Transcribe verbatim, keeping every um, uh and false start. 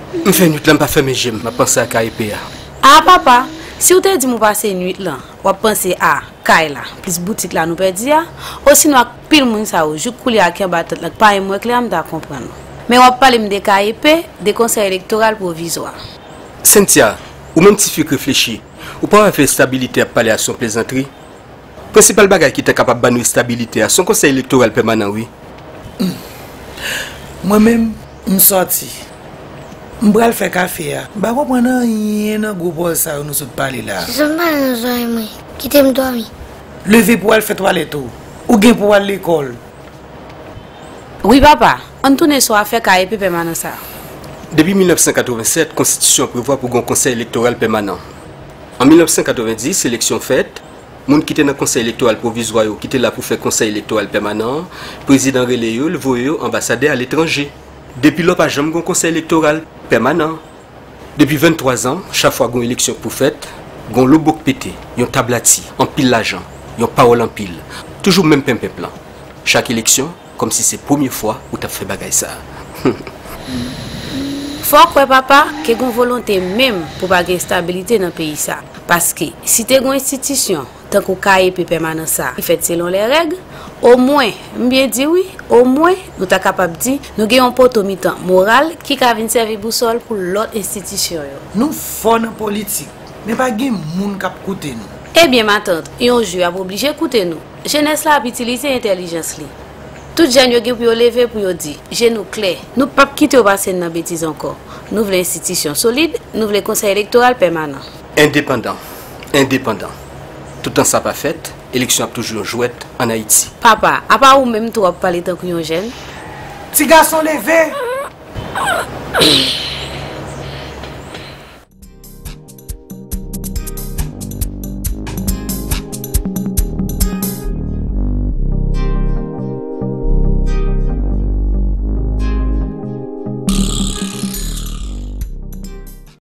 M fè nwit la, m pa fèmen je m, m ap panse a K E P a. A papa, si w te di m ou pase nwit lan, w ap panse a kay la, plis boutik la nou pèdi a, osinon ak pil moun sa yo, jouk koulye a ki anba tant lan, k pa menm wè klè a, m ta konprann ou. Men w ap pale m de K E P, de Konsèy Elektoral Pwovizwa. Cynthia, ou menm tifi k reflechi, ou pa wè afè estabilite y ap pale a se yon plezantri? Prensipal bagay ki ta kapab ba nou estabilite a, se yon konsèy elektoral pèmanan, wi. Mwen menm, m sòti. M pral fè kafe a. M pa konprann anyen nan gwo pwòz sa yo nou sot pale la a. Sispann pale nan zòrèy mwen. Kite m dòmi. Leve pou w al fè twalèt ou. Ou gen pou w al lekòl. Wi papa, ann tounen sou afè K E P pèmanan sa. Depi mil nèf san katreven sèt, konstitisyon an prevwa pou gen yon konsèy elektoral pèmanan. An mil nèf san katreven dis, eleksyon fèt, moun ki te nan konsèy elektoral pwovizwa yo ki te la pou fè konsèy elektoral pèmanan an, prezidan rele yo, l voye yo anbasadè aletranje. Depi lò pa janm gen yon konsèy elektoral pèmanan. Depi venntwa zan, chak fwa gen yon eleksyon k pou fèt, gen yon lo bòk pete, yon tablati, anpil lajan, yon pawòl anpil. Toujou menm penpenp lan. Chak eleksyon, kòmsi se premye fwa ou t ap fè bagay sa. Fò w kwè papa, ke gen yon volonte menm pou pa gen estabilite nan peyi sa. Paske, si te gen yon enstitisyon, tankou K E P pèmanan sa, ki fèt selon lè règ, omwen, m byen di wi, omwen, nou ta kapab di, nou gen yon poto mitan moral ki ka vin sèvi bousòl pou lòt enstitisyon yo. Nou fò nan politik, men pa gen moun k ap koute nou. Ebyen matant, yon jou y ap oblije koute nou. Jenès la ap itilize entèlijans li. Tout jèn yo gen pou yo leve pou yo di, je nou klè, nou p ap kite yo pase n nan betiz ankò. Nou vle enstitisyon solid, nou vle konsèy elektoral pèmanan. Endepandan. Endepandan. Toutan sa pa fèt, eleksyon ap toujou yon jwèt ann Ayiti. Papa, apa ou menm tou w ap pale tankou yon jèn? Ti gason leve!